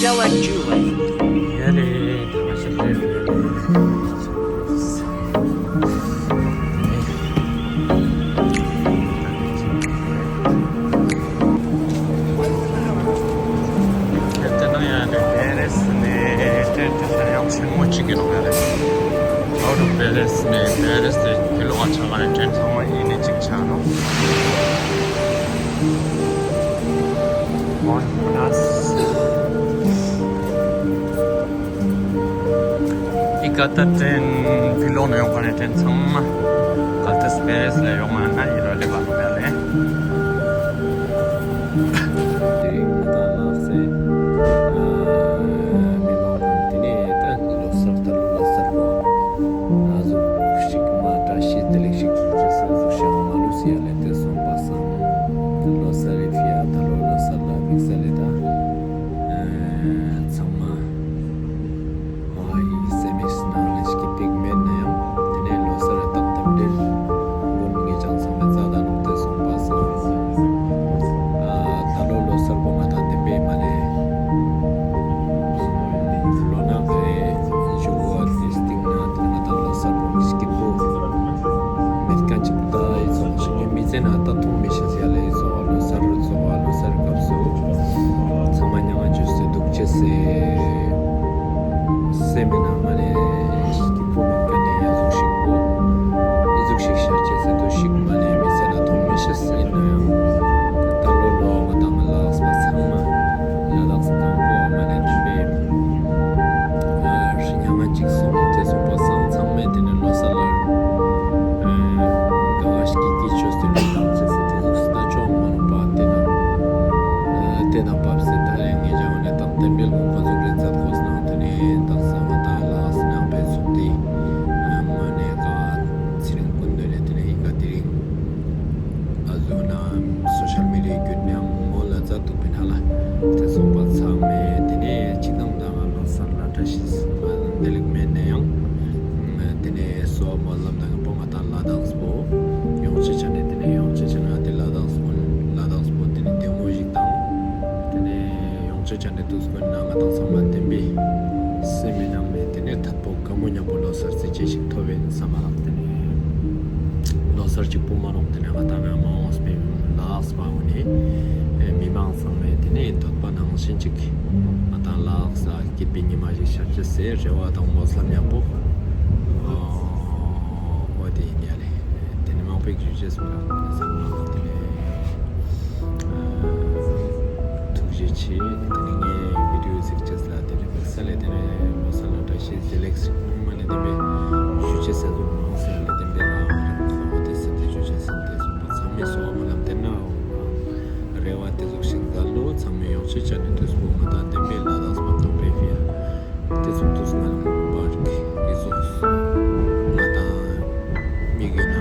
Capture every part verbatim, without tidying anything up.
Bella Julie. ཡ་ལེ། ད་ང་ཞིག་རེད། ད་ནང་ཡ་ལེ། པེ་རིས་ནེ་ཏེ་ཏེ་ཡང་ཆེན་མོ་ཅིག་གི་ནོག་ཡ་ལེ། ཨའུ་ཊོ་པེ་རིས་ནེ་པེ་རིས་ཏེ་ཕི་ལོག་ཆ་ག་ནེ་ཏྲེན་ཚང་མ་ཨི་ནེ་ཅིག་ཆ་ནོག། ཨི་ཀ་ཏ་ཏྲེན་ཕི་ལོག་ནེ་ཡོང་ཁན་ནི་ཏྲེན་ཚང་མ་ཀལ་ཏེས་པེ་རིས་ལ་ཡོང་ང་ན་ཨི་རོ་ལེ་བ་ནོག་ཡ་ལེ། དེ་རིང་ང་ཏང་ལགས་སེ་མི་མང་ཀུན་ཏེ་ནེ་ད་ལོ་གསར་ད་ལོ་ལོ་གསར་པོ་ཨ་ཟུག་ཞིག་མ་བཀྲ་ཤིས་བདེ་ལེགས་ཤིག་ཞུ་ཅེས་ཟུག་ཞིག་མ་ལུས་ཡ་ལེ། ཏེ་སོང་པ་སང་ལོ་གསར་རི་ཕི་ཡ་ད་ལོ་ལོ་གསར་ལ་དམིགས་ས་ལེ་ད་ཚང་མ་ཨ་ཡི་སེམས་ནང་ལ་སྐྱིད་པོ་མེད་ན་ཡང་ཏེ་ནེ་ལོ་གསར་རི་རྟགས་དེ་འདྲ་ཀུན་ངེད་ཅག་ཚང་མའི་རྩ་དང་ལུག་ཏེ་སོང་པ་སང་ཨ་ད་ལོ་ལོ་གསར་པོ་ང་ཏང་བདེན་པའི་མ་ནེ་ལོ་ན་ཁའི་ཞུ་བོ་ཏེ་སྟིང་ན་ཏེ་ང་ཏང་ལོ་གསར་པོ་སྐྱིད་པོ་མེད་ཁན་ཅིག་ད་ཨི་ཙོགས་ཤིག་མི་ཚེ་ན་ད་མཐོང་མི་ཤེས་ཡ་ལེ། ཨི་ཙོགས་ལོ་གསར་རུ་ཙོགས་ལོ་གསར་སྐབས་སུ་ཚང་མ་མྱ་ངན་ཅོས་ཏེ་དུག་ཅེས་སེ་སེམས་ནང་མ་ནེ་སྐྱིད་པོ་མེད་ཁན་ནི་ཡ་ཟུག་ཞིག་པོ་ཨི་ཟུག་ཞིག་ཤར་ཅེས་སེ་དུ་ཞིག་མ་ནེ་མི་ཚེ་ན་མཐོང་མི་ཤེས་ཡིན་ན་ཡང་ད་ལོ་ལོ་ང་ཏང་ལ་དྭགས་པ་ཚང་མ་ལ་དྭགས་པ་དང་པོ་མ་ནེ་ཆུ་བེ་ཨ་ཧྲི་ཉང་ང་ཅིག་སོང་ཏེ་སོང་པ་སང་ཚང་མས་ཏེ་ནེ་ལོ་གསར་ལ་ཨ་ག་བ་སྐྱིད་སྐྱིད་ཅོས་ཏེ་ལོ་ལང་ཅེས་སེ་ཏེ་ཟུག་སྟ་ཅོག་མ་ནོག་པ་ཏེ་ན་ཨ་ཏེ་དང་བབས་སེ་ད་རེ་ངེད་ཅག་ནེ་དང་ཏེ་འབྲེལ་གོང་ཁ་ཟུག་རེ་མཛད་ཁོས་ནང་ཏེ་ནེ་དག་ས་ང་ཏང་ལ་དྭགས་ནང་པའི་ཚོགས་སྡེ་ཨ་མ་ནེ་ག་ཚེ་རིང་ཀུན་འདོད་ནེ་ཏེ་ནེ་ཨི་ཀ་དེ་རིང་ཨ་ཟུག་ན་སོ་ཤལ་མི་ཌི་ཡའི་བརྒྱུད་ནེ་མོལ་ལ་མཛད་དུག་པིན་ཧ་ལ། ཏེ་སོང་པ་ཚང་མས་ཏེ་ནེ་སྤྱི་བཏང་ད་ང་ལོ་གསར་ལ་བཀྲ་ཤིས་བདེ་ལེགས་མེད་ན་ཡང་ཏེ་ནེ་གསོལ་བ་སྨོན་ལམ་དང་པོ་ང་ཏང་ལ་དྭགས་པོ་ཡོང་ཅེས་ཆ་ནེ་ཏེ་ནེ་ཡོང་ཅེས་ཆ་ནེ་ཏེ་ལ་དྭགས་པོ་ལ་དྭགས་པོ་ཏེ་ནེ་བདེ་མོ་ཞིག་དང་ཏེ་ནེ་ཡོང་ཅེས་ཆ་ནེ་དུས་ཀུན་ན་ང་ཏང་ཚང་མ་བདེན་པའི་སེམས་མི་ནང་ནེ་ཏེ་ནེ་ཐད་པོ་དགའ་མོ་ཉམ་པོ་ལོ་གསར་ཚེས་ཅིག་ཐོབ་པའི་བསམ་པ་རག་ཏེ་ནེ་ལོ་གསར་ཅིག་པོ་མ་ནོག་ཏེ་ནེ་ང་ཏང་ན་མ་འོངས་པའི་ལ་དྭགས་པ་འོ་ནེ་མི་མང་ཚང་མས་ཏེ་ནེ་འདོད་པ་ནང་བཞིན་ཅིག་ང་ཏང་ལ་དྭགས་ས་སྐྱིད་པའི་ཉི་མ་ཞིག་ཤར་ཅེས་སེ་རེ་བ་དང་སྨོན་ལམ་ཡག་པོ་འོ་ཏེ་ཡིན་ཡ་ལེ། ཏེ་ནེ་མང་པོ་ཞིག་ཞུ་ཅེས་མ་རག་ཏེ་ནེ་ཐུགས་རྗེ་ཆེ། ཏེ་ནེ་ངའི་བི་ཌི་ཡོ་གཟིགས་ཅེས་ལ་ཏེ་ནེ་དམིགས་བསལ་ལ་ཏེ་ནེ་ལོ་གསར་ལ་བཀྲ་ཤིས་བདེ་ལེགས་ཞུ་མ་ནེ་བདེན་པའི་ཞུ་ཅེས་ཟེར་དུག་མང་སེ་ལ་བདེན་པའི་རང་རང་ལ་འོ་ཏེ་སེ་ཏེ་ཞུ་ཅེས་ཟེར་ཏེ་སོང་པ་ཚང་མས་གསོལ་བ་སྨོན་ལམ་ཏེ་ན་རེ་བ་ཏེ་ཟུག་ཞིག་མཛད་ལོ། ཚང་མས་ཡོང་ཅེས་ཆ་ནེ་དུས་པོ་ང་ཏང་བདེན་པའི་ལ་དྭགས་པ་གང་པོའི་ཕི་ཡ་ཏེ་ཚོགས་དུས་ང་ལ་བར་གི་ཨི་ཟུག་ང་ཏང་མི་གི་ན་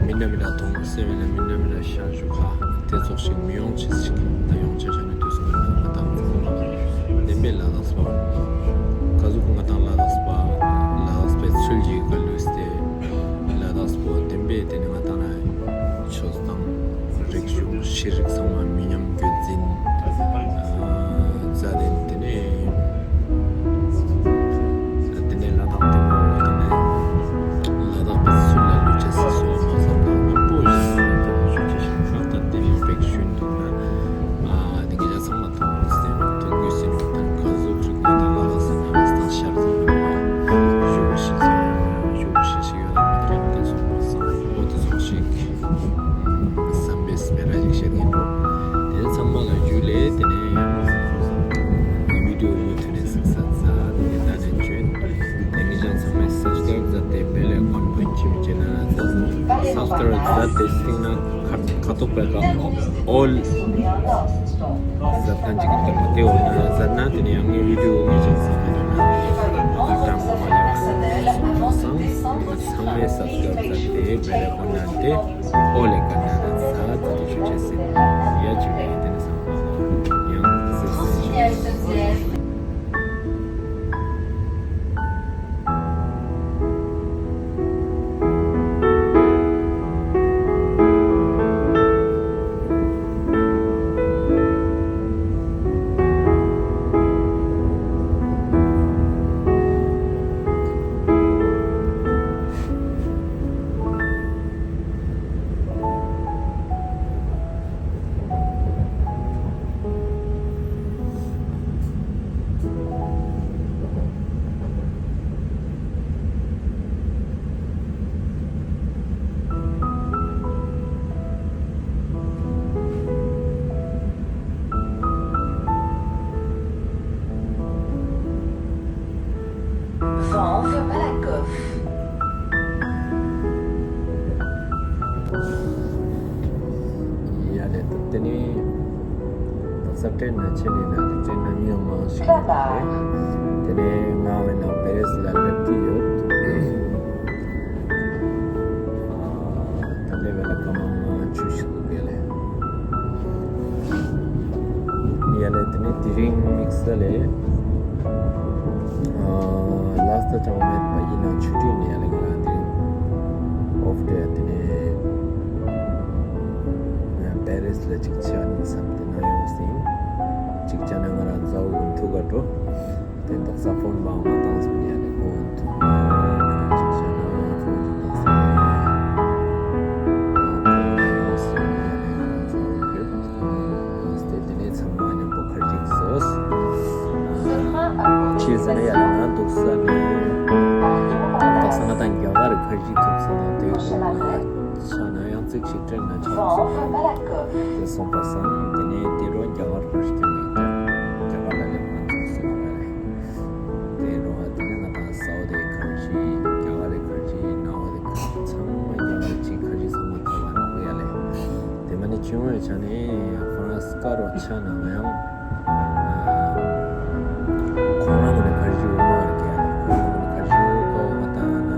མི་འདྲ་མི་འདྲ་མཐོང་སེ་བས་ན་མི་འདྲ་མི་འདྲ་ཤར་ཞུགས་ཁ་ཏེ་ཚོགས་ཤིག་མི་ཡོང་ཅེས་ཤིག་ད་ཡོང་ཅེས་ཆ་ནེ་དུས་སྐོར་ན་ང་ཏང་ཚང་མ་བདེན་པའི་ལ་དྭགས་པ་ག་ཟུག་ང་ཏང་ལ་དྭགས་པ་ལ་དྭགས་པའི་ཚུལ་གྱི་ག་ལུས་ཏེ་ལ་དྭགས་པོ་བདེན་པའི་ཏེ་ནེ་ང་ཏང་ན་ཆོས་དང་རིག་གཞུང་ཤེས་རིག་ཚང་མ་མི་ཉམས་རྒྱུན་འཛིན་མཛད་དེ་ཏེ་ནེ་ཏེ་ནེ་ལ་དྭགས་ཏེ་ནེ་ལ་དྭགས་པའི་ཚུལ་ལ་ལུས་ཅེས་སི་སོ་མ་ས་དང་མ་པོ་ཞིག་ཏེ་ནེ་ཞུ་ཅེས་ཤིག་ད་ཏེ་ནེ་པེག་ཞུན་དུག་ན་ཨ་ཏེ་ངེད་ཅག་ཚང་མ་ཐུགས་རྗེ་ཆེ། ཏེ་ཚོགས་ཤིག་བསམ་པའི་སྤེ་ར་ཞིག་བཤད་ཀྱིན་འདུག་ཏེ་ཚང་མ་ལ་ཇུ་ལེ། ཏེ་ནེ་བི་ཌི་ཡོ་མུ་མཐུད་ནེ་གཟིགས་ས་མཛད་དེ་ད་ནེ་བྱོན། ཏེ་ངེད་ཅག་ཚང་མས་སབ་སི་ཀ་རབ་མཛད་དེ་བེལ་ཨའི་ཀོན་པོ་ཅིག་བྱས་ན་སབ་སི་ཀ་རབ་མཛད་དེ་སྟིང་ན་ཁ་ཁ་ཐོག་པའི་ཀ་ཨོལ་མཛད་ཁན་ཅིག་ཡོད་པ་ཏེ་འོ་ན་མཛད་ན་ཏེ་ནེ་ཡང་ངའི་བི་ཌི་ཡོ་ངེད་ཅག་ཚང་མ་ལ་ན་ཨ་ཀྲང་པོ་མ་ལ་སོང་སང་ཚང་མས་སབ་སི་ཀ་རབ་མཛད་དེ་བེལ་ཨའི་ཀོན་མཛད་དེ་ཨོལ་ལེ་ཀ་ན་ན་ཚ་ཚ་ཏེ་ཞུ་ཅེས་སི་ཡ་ཅི་ནེ་ཏེ་ནེ་སང་ཡང་ཟེར་སེ། ས་ཏྲེན་ན་ཆེ་ནི་ན་ཏེ་ཏྲེན་ན་མི་ཡང་མང་ཞིག་ཡོད་རེད། ཏེ་ནེ་ང་བོ་ནང་པེ་རིས་ལ་སླེབས་ཀྱི་ཡོད། ད་ལེ་བེ་ལ་སྐར་མ་ལྔ་བཅུ་ཞིག་འདུག་ཡ་ལེ། ཡ་ལེ་ཏེ་ནེ་དེ་རིང་དམིགས་བསལ་ལེ། ལ་སྟ་ཅང་མེད་པ་ཡིན་ན་ཆུ་ཊི་ནེ་ཡ་ལེ་ང་རང་དེ་ཨོཕ་ཌེ་ཏེ་ནེ་པེ་རིས་ལ་ཅིག་ཆ་ནི་བསམ་སྟེ་ན་ཡོང་སྟེ་ཅིག་ཆ་ན་ང་རང་ཛའོ་གུན་ཐུག་ག་འགྲོ། ཏེ་ཏོག་ས་ཕོན་པའང་མ་བཏང་སོང་ཡ་ལེ་ཁོང་ཐུག་ན་ཅིག་ཆ་ན་ཕོན་ཅིག་བཏང་སོང་ཡ་ལེ་ང་རང་ཛའོ་ཡོད། ཏེ་ནེ་ཚང་མ་མཉམ་པོ་ཁར་ཇི་བཟོས། ཅི་ཟེར་ན་ཡ་ང་འདུག་ས་ནི་ཏག་ས་ང་དང་རྒྱ་གར་ཁར་ཇི་ཐུག་ས་ན་ཏེ་ཆ་ན་ཡང་ཙིག་ཞིག་ཏྲེན་ན་ཆ་སོང་། ཏེ་སོང་པ་སང་ཏེ་ནེ་ཏེ་རོ་རྒྱ་གར་ཁར་ཇི་ཐུག་ཡོད་ཏེ་རྒྱ་གར་ལ་ལེབ་ང་ཐུག་སོང་ཡ་ལེ། ཏེ་རོ་ཏེ་ནེ་ང་དང་ས་འོག་ཏེ་ཁར་ཇི་རྒྱ་གར་རི་ཁར་ཇི་ནང་འོག་ཏེ་ཚང་མ་རྒྱ་གར་ཅིག་ཁར་ཇི་ཚང་མ་ཐོབ་པ་ནོག་ཡ་ལེ། ཏེ་མ་ནེ་ཅི་ཡོང་ཡ་ཆ་ནེ་ཧྥ་རན་སི་ཀ་རོ་ཆ་ན་ང་ཡང་ཁོང་རང་ངི་ཁར་ཇི་འོ་མ་ར་ཀེ་ཡ་ལེ་ཁོང་རང་ངི་ཁར་ཇི་འོ་ཀ་བོ་ང་དང་ན་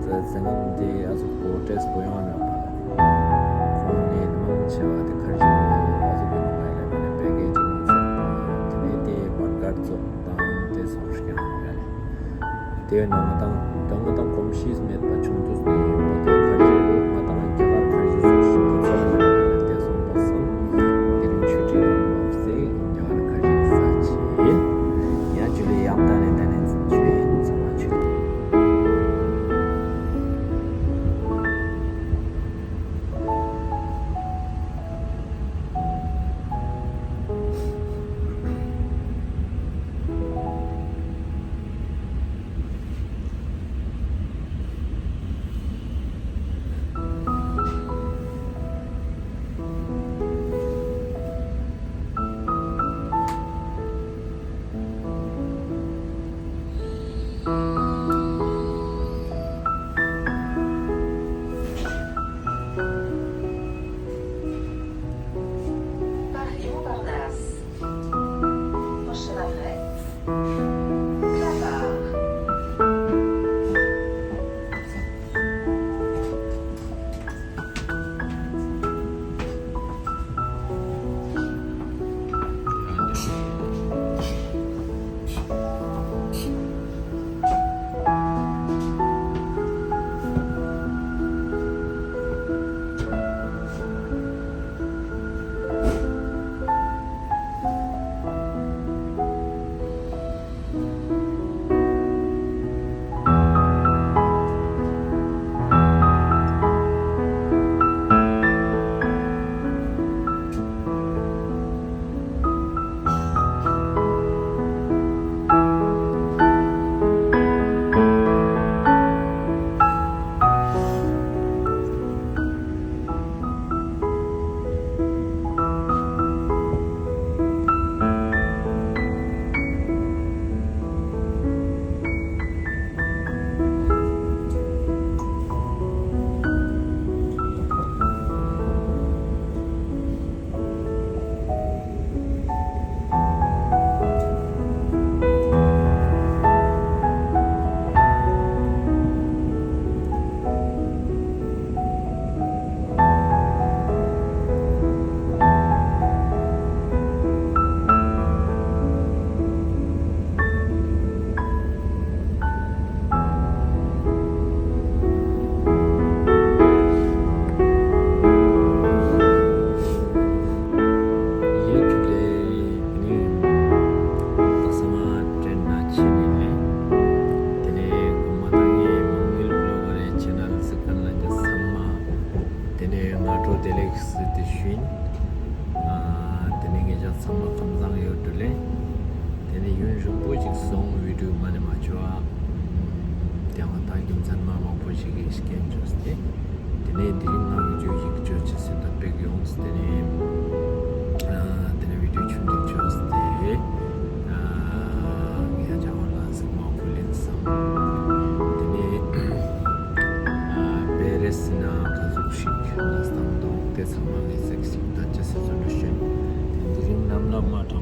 ཙ་ཙ་ནི་ཏེ་ཨ་ཟུག་པོ་ཊེས་པོ་ཡོང་ན་པ་ཁོང་ནེ་མང་ཆེ་བ་ཏེ་ཁར་ཇི་འོ་ཨ་ཟུག་གི་ནོ་ཡ་ལེ་མ་ནེ་པེ་ཀེ་ཇིང་ཙོགས་པོ་ཏེ་ནེ་ཏེ་བར་གར་ཙོགས་དང་ཏེ་ཙོགས་ཤིག་ཡོང་ཡ་ལེ། ཏེ་ནང་ང་དང་ང་དང་གོམས་གཤིས་མེད་པ་ཆུང་དུས་ནེ་ཡོད་པ་ཏེ་ཁར་ཇི་འོ་ང་དང་རྒྱ་གར་ཁར་ཇི་ཟེར་ཞིག་གི་ཚོགས་ལ་ཏེ་སོང་པ་སང་དེ་རིང་ཆུ་ཊི་ཡོང་བ་སེ་རྒྱ་གར་ཁར་ཇི་ཟ་ཆེ་ཡ་ཇུ་ལེ་ཡང་ད་ནེ་ད་ནེ་ཆུ་ཡིན་ཚང་མ་ཆུ།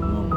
ངོ་